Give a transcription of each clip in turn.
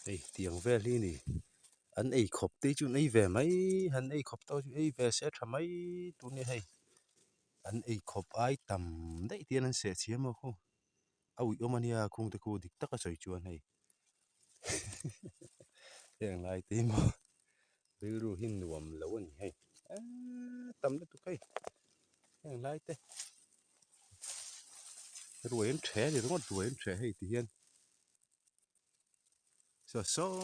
Hei tiang vel hi ni an ei khawp te chu an ei ve mai han ei khawp tawh chu ei ve se tha mai tur nia hei an ei khawp ai tam daih te hian an seh chhiam a khaw a uih awm a nia khung te khu dik tak a sawi chuan hei heng lai te hi maw rilru hi nuam lo a ni hei eee tam lutuk hei heng lai te ruai an ṭhe a ni ringawt ruai an ṭhe hei ti hian. Saw saw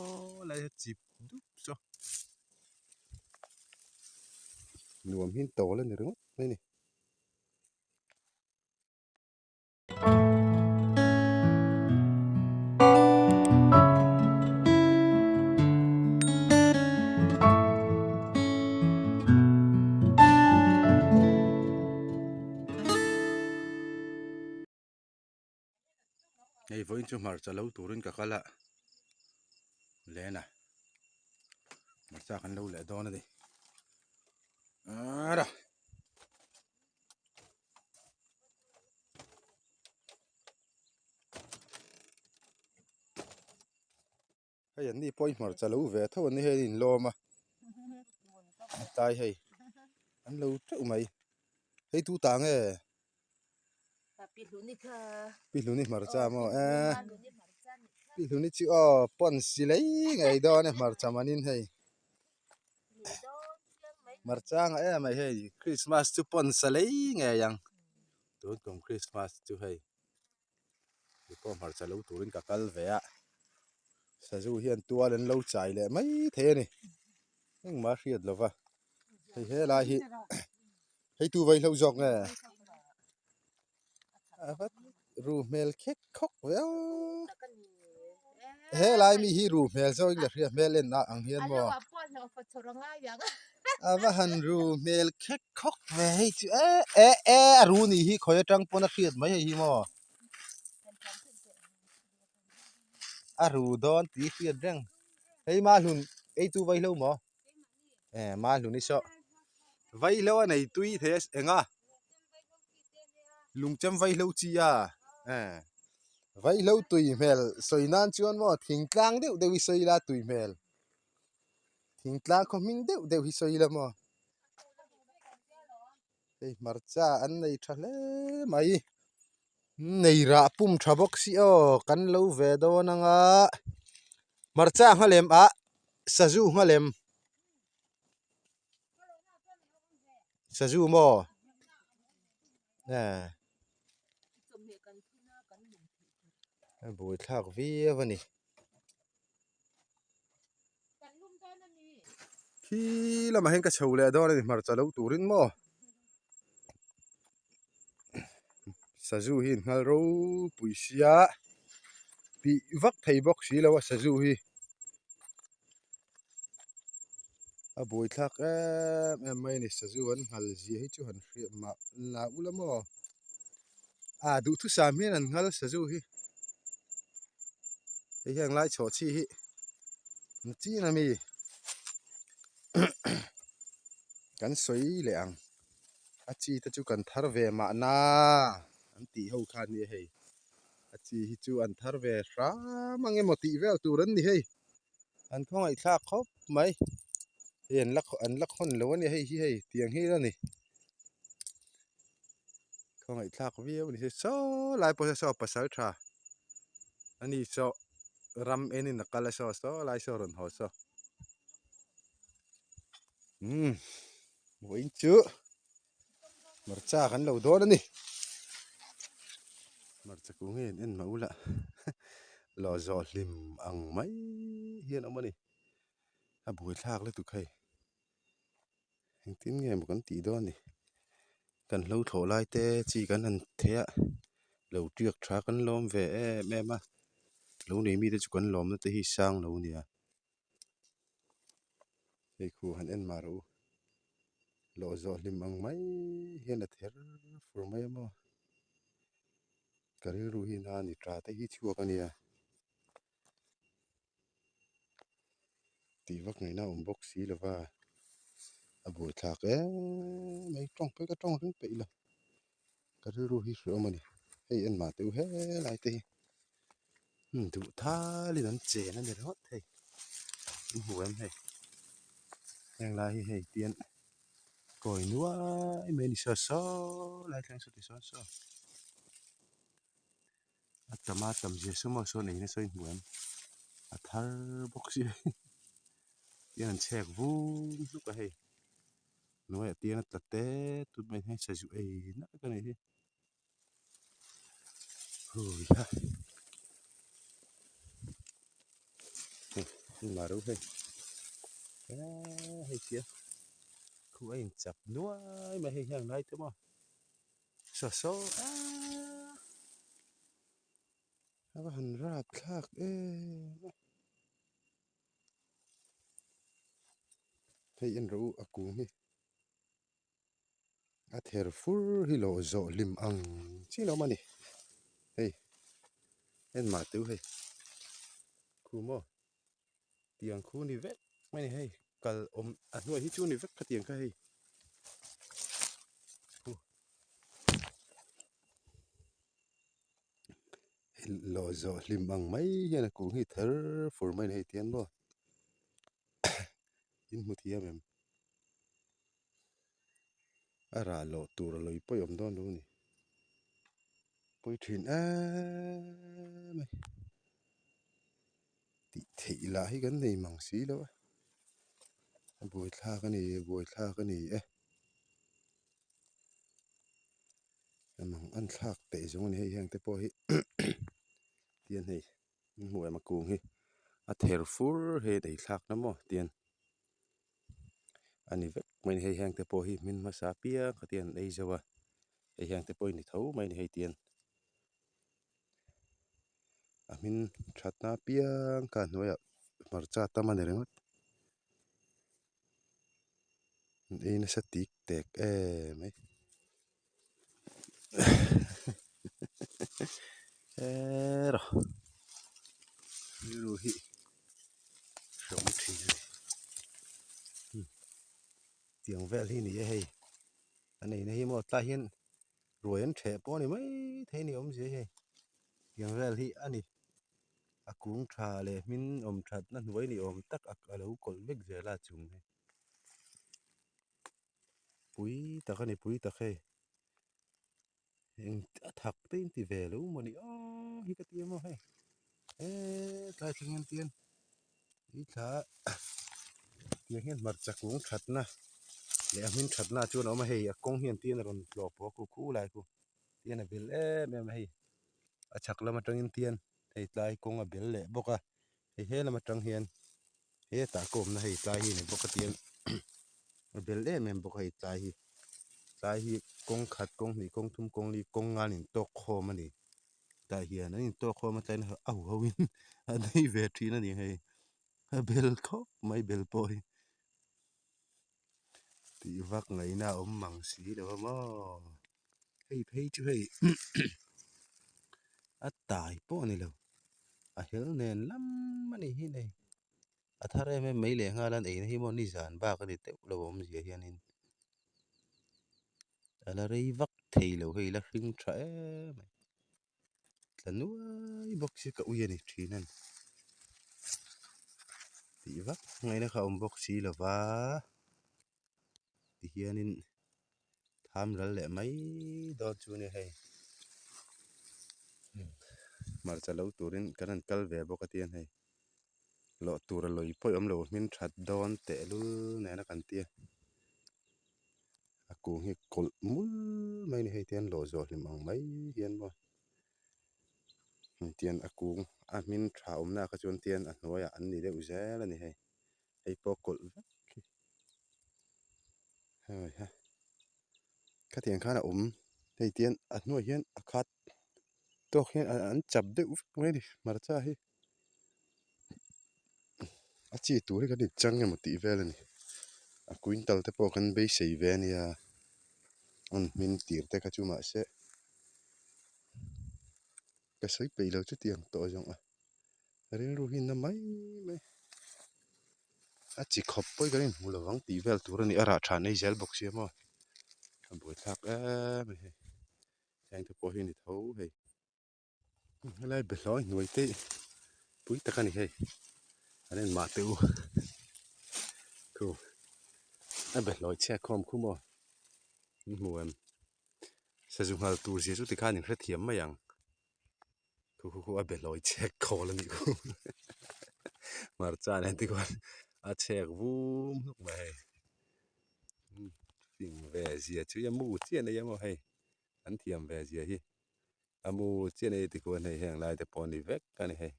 lai a chip dup saw nuam hi an tawl a ni ringawt mai a ni. Hei vawiin chu hmarcha lo turin ka kal a lena hmarcha kan lo leh dawn a ni ara Hei an ni pawh hi hmarcha lo ve tho an ni hei an inlawm a tlai hei an lo teuh mai hei tu ta nge pi hluni hmarcha maw eee pi hluni chu aw pawn si lei ngei dawn e hmarcha manin hei hmarcha ngah em mai hei krismas chu pawn sa lei ngei ang tun kum krismas chu hei. Keipawh hmarcha lo turin ka kal ve a, sazu hian tual an lo chai leh mai thei a ni, engmah a hriat lo va, hei helai hi hei tu vaihlo zawk nge a vat ru hmel khek khawk ve a, helai mi hi ru hmel zawk in ka hria hmel en ah ang hian maw a va han ru hmel khek khawk ve hei chu eh eh eh a ru nih hi khawi atang pawn a hriat mai hei hi maw a ru dawn tih hriat reng hei mahlun ei tu vaihlo maw eh mahlun hi saw vaihlo a nei tui thei a eng a lungchem vaihlo chi a eh vaihlo tui hmel sawi nan chuan maw thingtlang deuh deuh hi sawi ila tui hmel thingtlang khaw hming deuh deuh hi sawi ila maw. Hei hmarcha an nei tha hle mai nei rah pum tha bawk si aw kan lo ve dawn anga hmarcha nghalem ah sazu nghalem sazu maw eh a buaithlak viau a ni. Khi lamah hian ka chho leh dawn a ni hmarcha lo turin maw sazu hi an nghal ropui sia tih vak thei bawk si lo a sazu hi a buaithlak em em mai a ni sazu an nghal zia hi chu han hriat mah la ula maw. Ah duhthusam hian an nghal sazu hi hei hian lai chhuah chi hi ni chin ami kan sawi leh ang a chi te chu kan thar ve mahna an tih ho kha ania hei a chi hi chu an thar ve hram ang emaw tih vel tur an ni hei an khawngaihthlak khawp mai hei an la an la khawn lo ania hei hi hei tiang hi a ni. Khawngaihthlak viau a ni hi saw lai pawh saw pasal tha a ni saw ram enin a kal a saw saw lai saw rawn haw saw umm vawiin chu hmarcha kan lo dawn a ni hmarcha kung hi an en mah ula lawh zawh hlim ang mai hian a awm a ni a buaithlak lutuk hei. Engtin nge maw kan tih dawn ni kan hlo thlawh lai te chi kan han theh a lo tiak tha kan lawm ve em em a lo nei mite chu kan lawmna te hi sang lo nia hei khu han en mah rawh u lawh zawh hlim ang mai hian a ther fur mai a maw ka rilru hi na ni tha te hi chhuak a nia. Tih vak ngaihna a awm bawk si lo va, a buaithlak em mai tawng pawh hi ka tawng reng peih lo, ka rilru hi hrehawm a ni, hei en mah teh u helai te hi. Duh thalin an chen a ni ringawt hei in hmu em hei heng lai hi hei tian kawi nuai mai a ni saw saw lai thleng saw ti sawn saw a tam a tam zia saw maw sawn ei nasa in hmu em a thar bawk si tian an chhek vum hluk a hei hnuaiah tian a tla tet tut mai hei sazu ei nak a nih hi. Huiha hei engmah reuh hei eee hei tia khu a inchap nuai mai hei hian ngai te maw saw saw eee a va han rap thlak em a hei en rawh u a kung hi. A ther fur hi lawh zawh hlim ang chiah lo awm a ni hei en mah teuh hei khu maw tiang khu ni vek mai a ni hei kal awm a hnuai hi chu ni vek khatiang kha hei khu lawh zawh hlim ang mai hian a kung hi ther fur mai a ni hei tiang maw in hmu thiam em. A rah loh tur a lo i pawi awm dawn lo a ni. Pawi thin em a. Tih theih lah hi kan nei mang si lo a. A buaithlak a ni, a buaithlak a ni e. A mang an thlak teh zawng a ni hei heng te pawh hi tian hei in hmuh em a kung hi a ther fur hei a thlak na maw tian. A ni vek mai a ni hei heng te pawh hi hmin hmasa piang kha te an ei zo a hei heng te pawh hi ni tho mai a ni hei tian a hmin thatna piang kha a hnuaiah hmarcha tam a ni ringawt an ei nasa tik tek em mai erawh rilru hi hrehawm thin a ni tiang vel hi a ni e hei a neihna hi maw tlai hian ruai an ṭheh pawh a ni maithei a ni awmzia hi hei tiang vel hi a ni a kung ṭha leh hmin awm ṭhatna hnuai ni awm tak a lo kawlh vek zel a chung hi. Pui tak a ni pui tak hei eng a thak te in ti ve lo maw ni aw hi ka ti a maw hei eee tlai thleng hian tian i thla tiang hian hmarcha kung thatna leh a hmin thatna chuan a awm a hei a kawng hian tian a rawn tlawh pawh a khu khu lai khu tian a bel em em a hei a chhak lam atangin tian hei tlai kawng a bel leh bawk a hei he lam atang hian hetah ka awmna hei tlai hi a ni bawk a tiang a bel em em bawk a hei tlai hi tlai hi kawng khat kawng hnih kawng thum kawng li kawng nga an intawk khawm a ni tah hian an intawk khawm a tlaiin a huho in a nei ve thin a ni hei a bel khawp mai bel pawh hi tih vak ngaihna a awm mang si lo a maw hei phei chu hei a tai pawh a ni lo a hel nen lam a nih hi nei a thar em em mai leh nghal a an eina hi maw nizan bak a ni teuh lo a awmzia hianin a la rei vak thei lo hei la hring tha em mai. Tla nuai bawk si ka ui a ni thin a ni tih vak ngaihna kha a awm bawk si lo va tihianin tham ral leh mai dawn chu a ni hei hmarcha lo turin kan han kal ve bawk a tiang hei lawh tur a lawi pawh awm lo hmin that dawn tehlul nen a kan tia. A kung hi kawlh mul mai a ni hei tihian lawh zawh hlim ang mai hian maw tian a kung a hmin tha awmna ah kha chuan tian a hnuaiah an ni deuh zel a ni hei hei pawh kawlh vek hi hei ha khatiang khan a awm hei tian a hnuaiah hian a khat tawk hian an chap deuh vek mai a ni hmarcha hi. A chi tur hi kan inchang emaw tih vel a ni a quintal te pawh kan beisei ve a nia an hmin tir te kha chu mahse ka sawi peih lo chutiang tawh zawng a rilru hi na mai mai a chi khawp pawh hi kan inhmu lo vang tih vel tur a ni a rah tha nei zel bawk sia maw a buaithlak em a hei heng te pawh hi a ni tho hei. Helai behlawi hnuai te. Pui tak a ni hei an en mah teh u thu a be hlawi chhiat khawm khu maw in hmu em sazu nghal tur zia chu tikhan in hrethiam mai ang khu khu khu a be hlawi chhek khawl a nih khu hmarcha nen tikhuan a chhek vum hluk mai hei fing ve zia chu i a mu chiah nei a maw hei an thiam ve zia hi. A mu chiah nei tikhuan hei heng lai te pawh a ni vek a ni hei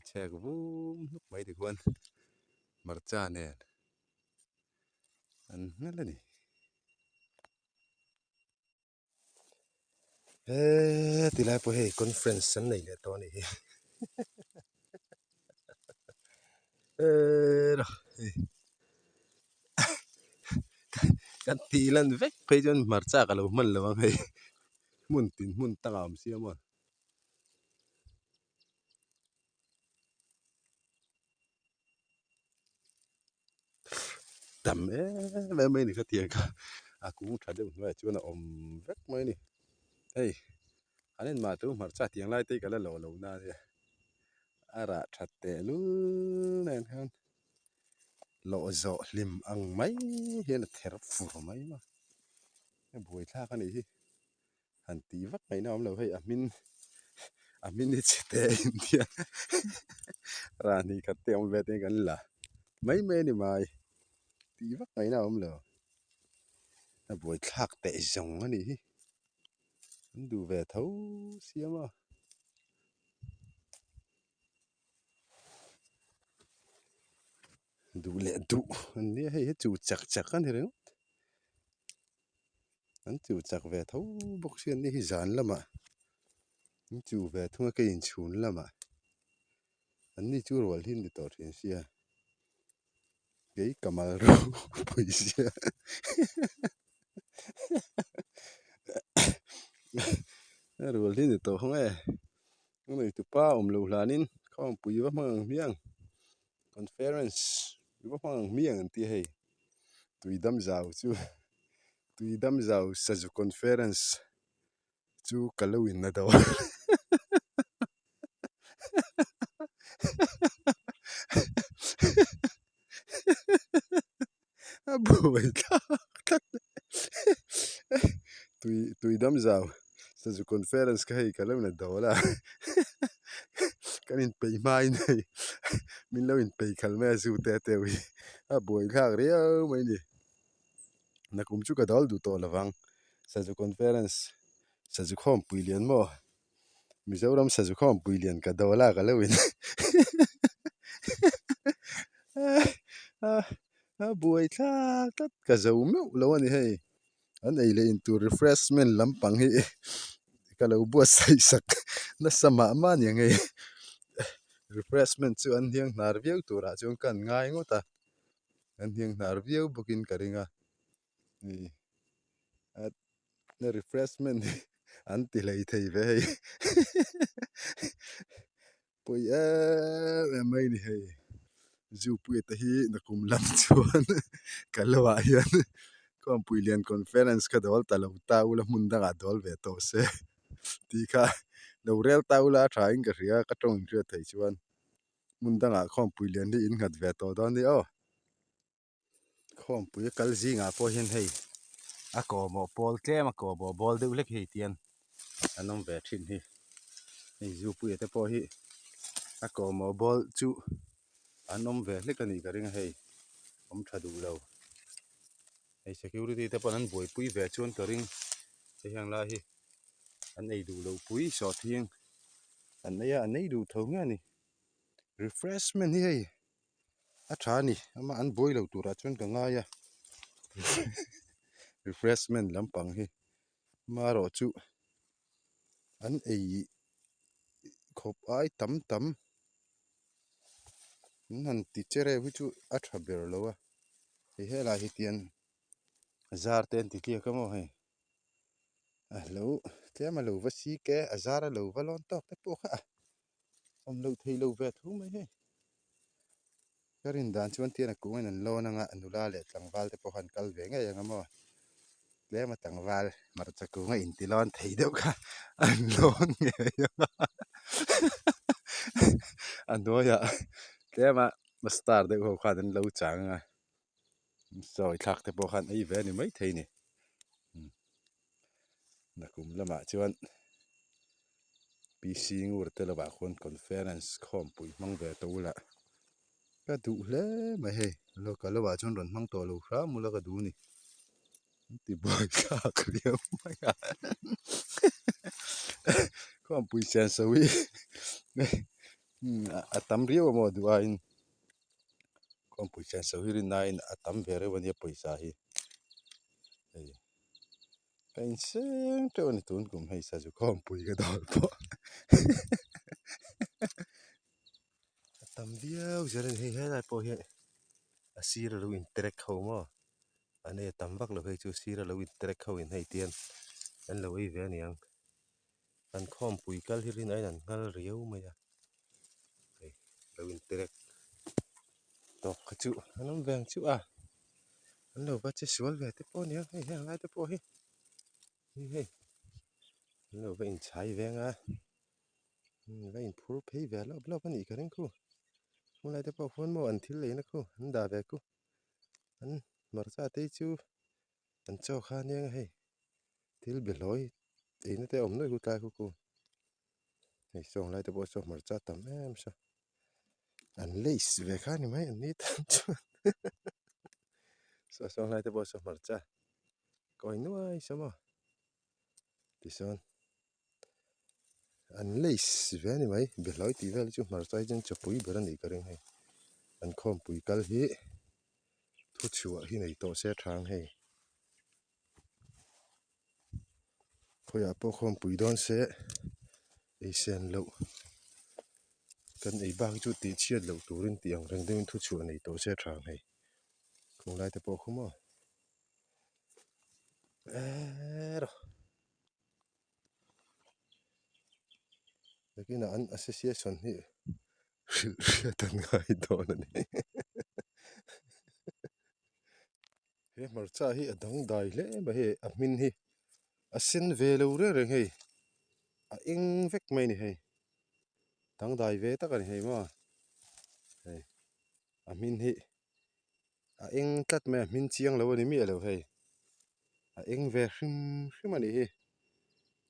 chhek vum hluk mai tikhuan hmarcha nen an nghal a ni. He ti lai pawh hei conference an nei leh tawh a nih hi hei kan tih lan vek phei chuan hmarcha ka lo hman lo ang hei hmun tin hmun tak a awm sia maw. Tam em em mai a ni khatiang kha a kung tha deuh hnuaiah chuan a awm vek mai a ni hei an en mah chu hmarcha tiang lai te hi ka la lawh lo na ania a rah that tehlul nen hian. Lawh zawh hlim ang mai hian a ther fur mai a, a buaithlak a nih hi. Han tih vak ngaihna a awm lo hei a hmin a hmin hi chhe teh in tia rah hnih khat te awm ve te kan la mai mai a ni mai tih vak ngaihna a awm lo. A buaithlak teh zawng a nih hi an duh ve tho siam a. Duh leh duh an nia hei hi chu chak chak a ni ringawt an chu chak ve tho bawk si an ni hi zan lamah an chu ve thung a kei inchhun lamah an ni chu rual hi an ni tawh thin sia kei ka mal ropui sia rual hi a ni tawh ang e. A neitupa awm loh hlanin khawmpui va hmang ang hmiang conference va hmang ang hmiang an ti a hei tui dam zau chu tui dam zau sazu conference chu ka lo in na dawn a buai thlak tlat tui tui dam zau sazu conference kha hei ka lo na dawl a kan inpeih hmain hei min lo inpeih khalh mai a zu te a teuh hi a buai thlak riau mai a ni nakum chu ka dawl duh tawh lovang sazu conference sazu khawmpui lian maw. Mizoram sazu khawmpui lian ka dawl a ka lo in a buai thlak tlat ka zo meuh lo a ni hei an ei leh in tur refreshment lampang hi ka lo buatsaih sak nasa mah mah a ni ang hei refreshment chu an hniang hnar viau turah chuan ka han ngai ngawt a an hniang hnar viau bawkin ka ring a ni. Na refreshment hi an ti hlei thei ve hei pawi em em mai a ni hei zupui te hi nakum lam chuan ka lo ah hian khawmpui lian conference kha dawl ta lo ta ula hmun dangah dawl ve tawh se tih kha lo rel ta ula a tha in ka hria ka tawng inhriat theih chuan hmun dangah khawmpui lian hi in nghat ve tawh dawn a ni aw. Khawmpui a kal zingah pawh hian hei a kawhmawh pawl tlem a kawhmawh bawl deuh hlek hei tian an awm ve thin hi hei zupuia te pawh hi a kawhmawh bawl chu an awm ve hlek a nih ka ring a hei awm tha duh lo hei security te pawh an buaipui ve chuan ka ring hei heng lai hi an ei duh loh pui sawhthing an ei a an ei duh tho nge a ni refreshment hi hei. A tha a ni amah an buai lo turah chuan ka ngai a refreshment lampang hi amaherawh chu an ei khawp ai tam tam an han ti che reuh hi chu a tha ber lo a hei helai hi tian zar te an ti tliak a maw hei a lo tlem a lo va sik e a zar a lo va lawn tawk te pawh kha a. Awm loh thei lo ve tho mai hei. Ka rin dan chuan tian a kungin an lawn anga nula leh tlangval te pawh khan kal ve ngei ang a maw. Tlema tlangval hmarcha kunga inti lawn thei deuh kha an lawn ngei ang a a hnuaiah tlema star deuh ho khan an lo chang ang a sawi thlak te pawh khan ei ve a ni maithei a ni nakum lamah chuan P C Ngur te lovah khuan conference khawmpui hmang ve tawh ula ka duh hle mai hei local lovah chuan rawn hmang tawh lo hram ula ka duh a ni an ti buai thlak riau mai a khawmpui senso hi a tam riau a maw duh aiin khawmpui senso hi rin aiin a tam ve reuh a nia pawisa hi hei. Ka inseng teuh a ni tun kum hei sazu khawmpui ka dawl pawh a tam viau zel a ni hei helai pawh hian a sir a lo in track ho maw an ei a tam vak lo hei chu sir a lo in track ho in hei tian an lo ei ve a niang an khawmpui kal hi rin aiin an nghal riau mai a hei lo in track tawp kha chu an awm ve ang chu a. An lo va che sual ve te pawh a ni a hei heng lai te pawh hi hi hei an lo va inchhai veng a va inphur phei ve lawp lawp a nih ka ring khu hmun lai te pawh khuan maw an thil eina khu an dah ve khu an hmarcha te hi chu an chaw kha a nia hei thil behlawi eina te a awm nuaih khu tlai khu khu hei saw ang lai te pawh saw hmarcha tam em saw. An lace ve kha ni mai an ni tan chuan saw saw hlai te pawh saw hmarcha kawi nuai saw maw tichuan an lace ve a ni mai behlawi tih vel hi chu hmarcha hi chuan chawpui ber a nih ka ring hei an khawmpui kal hi thuchhuah hi nei tawh se a tha ang hei. Khawiah pawh khawmpui dawn se ei sen loh kan ei bak hi chu tih chhiat loh turin tih ang reng deuhin thuchhuah nei tawh se a tha ang hei khung lai te pawh khu maw eee rawh nakinah an association hi hrilh hriat an ngai dawn a ni. He hmarcha hi a dangdai hle mai hei a hmin hi a sen ve lo reng reng hei a eng vek mai a ni hei dangdai ve tak a ni hei maw hei a hmin hi a eng tlat mai a hmin chiang lo a ni miah lo hei a eng ve hrim hrim a nih hi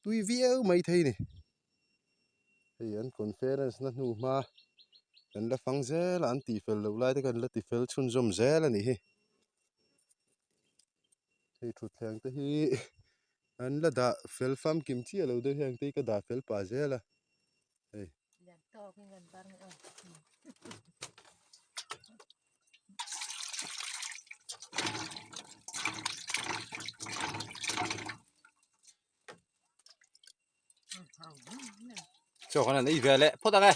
tui viau mai thei a ni hei an conference na hnu hma kan la fang zel a an tih fel loh lai te khan la ti fel chhunzawm zel a nih hi hei thutthleng te hi an la dah fel famkim chiah lo deuh heng te hi ka dah fel pah zel a hei. Chaw kan han ei ve leh phawt ang e.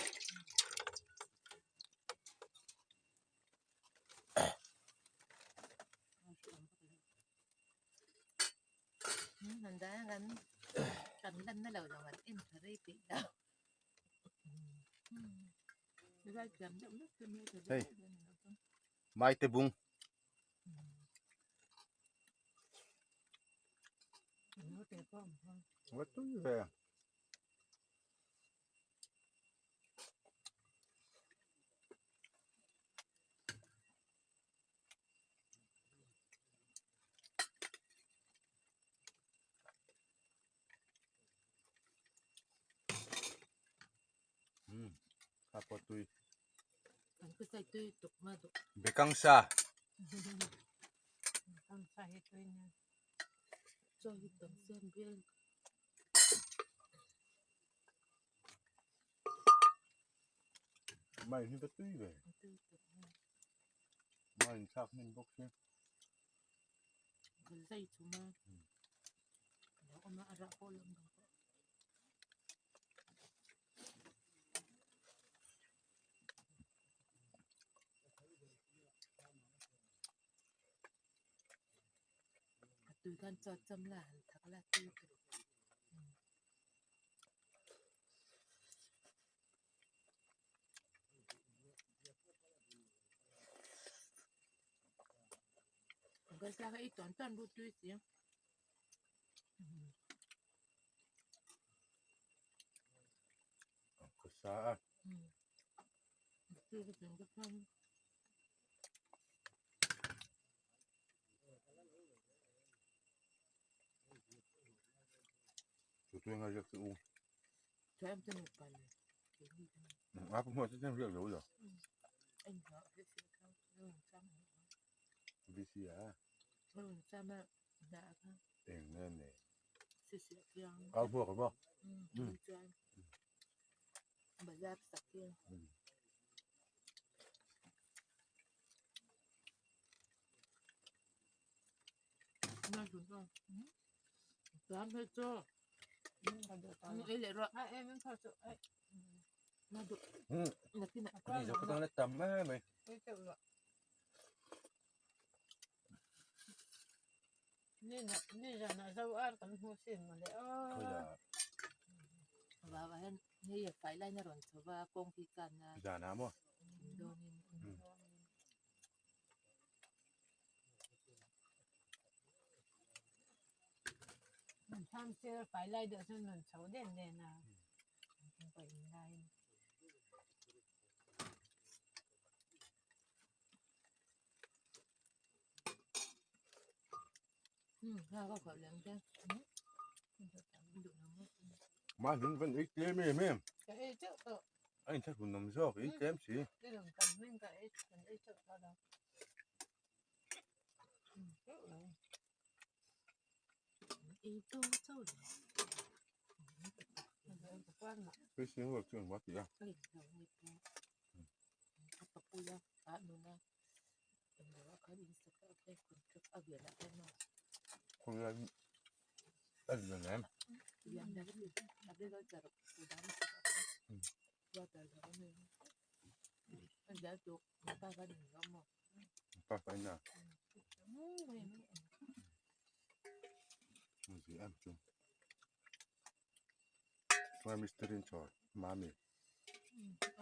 Hei maite bung. Va tui ve. Kha pawh tui. Bekang sa. Mai hi va tui ve. Mai in thlak hmin bawk si. Sa a. Chu chu enga riak chu u. A pu hmuah chu chen riak lo lo. VC a. Eng nge nei. Kau hmuak maw? Tam em mai. Zan ah maw? Mahni van ei tlem em em. A inthlahrun awm zawk ei tlem si. Hei chu engmah ti a. Khawi a lian em? Pa pa ina. Zi em chu. Chuan mistiri in chawi mami. Nia.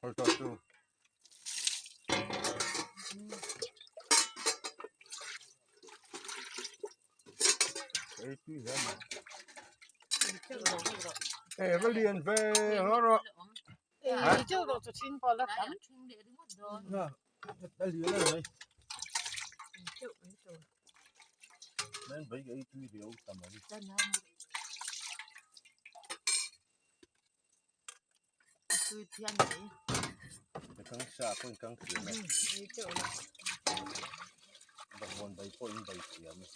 Hei ta chu. Ei tui hle mai. Ei va lian ve rawh rawh. Na a lian a mai. Men bai ei tui riau ta mai. Kang sa pawh in kang thiam e. Bakhawn bai pawh in bai thiam e.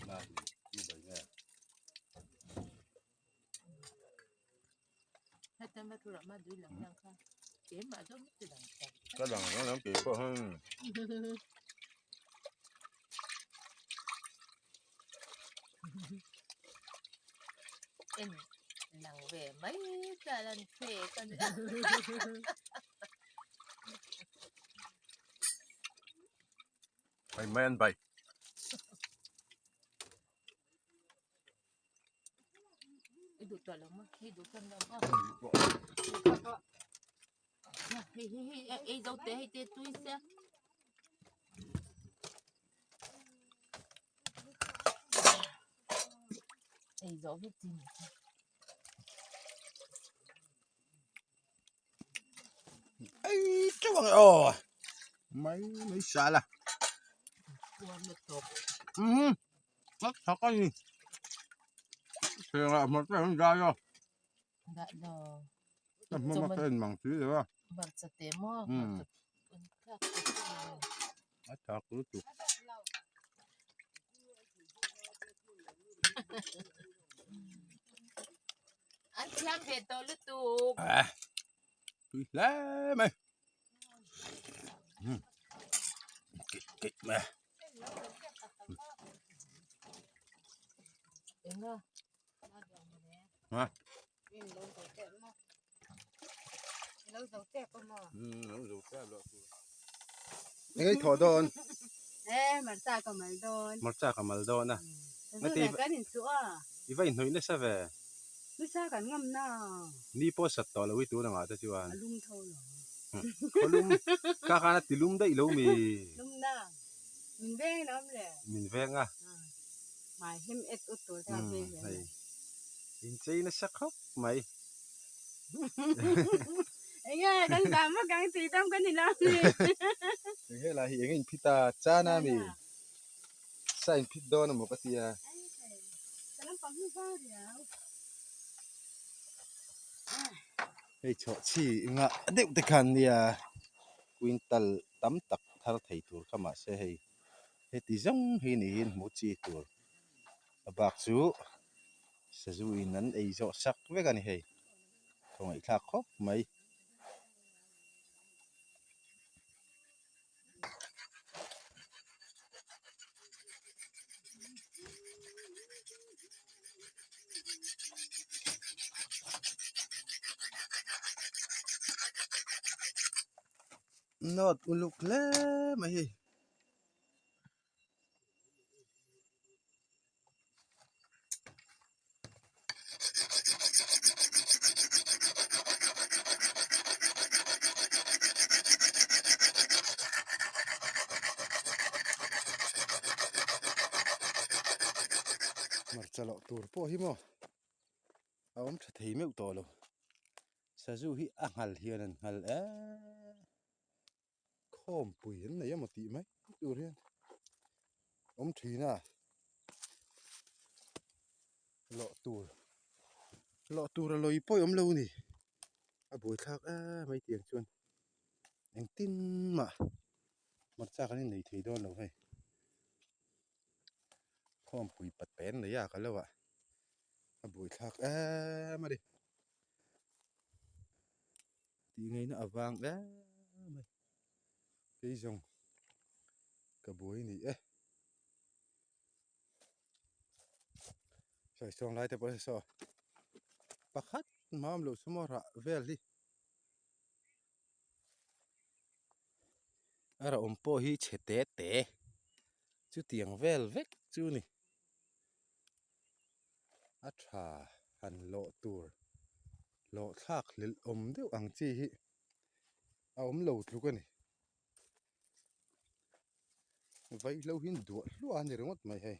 Na hi tu bai nge. Ka dang rang lam kei pawh heng. En lang ve mai chuan an phek a ni. Hei mai an bai. I duh tawh lo maw? Hei duh chuan lo maw? Hei hei hei ei zo teh hei te tui sia. Ei zo vek chi ni. Ei teuh ang e aw mai mai sal a umm tak tak a ni thengah hmarcha an dai a a hma ka en mang si lo a umm a thak lutuk. An thiam ve tawh lutuk. Ah, tui hle mai. keih mai a. Ha. Engei thawh dawn? Hmarcha ka mal dawn a. I va inhnawih nasa ve. Ni pawh sat tawh lo i tun angah te chuan. Khaw lum ka khan a ti lum daih lo mi. Min veng a. Hei inchei nasa khawp mai. Eng helai hi eng inphit a chana mi sa inphit dawn emaw ka tia. Hei chhawhchhi ngah deuh te khan nia quintal tam tak thar thei tur kha mahse hei heti zawng hi niin hmuh chi tur a bak chu sazu in an ei zawh sak vek a ni hei thawngaihthlak khawp mai. Note uluk hle mai hei. Hmarcha loh tur pawh hi maw a awm tha thei meuh tawh lo sazu hi a nghal hian an nghal eee. Khawmpui an nei emaw tih mai tur hian awm thin a, lawh tur lawh tur a lawi pawh awm lo a ni, a buaithlak em mai tiang chuan engtin mah hmarcha kan innei thei dawn lo hei, khawmpui pat pen nei a ka lo ah a buaithlak em a ni. Tih ngaihna avang em mai kei zawng ka buai ni e. Sawi sawng lai te pawh saw pakhat mam loh chu maw rah vel hi a rah awm pawh hi chhe te te chutiang vel vek chu ni. A tha han lawh tur lawh thlak hlelh awm deuh ang chi hi a awm lo tluk a ni. Vaihlo hi duah hluah a ni ringawt mai hei.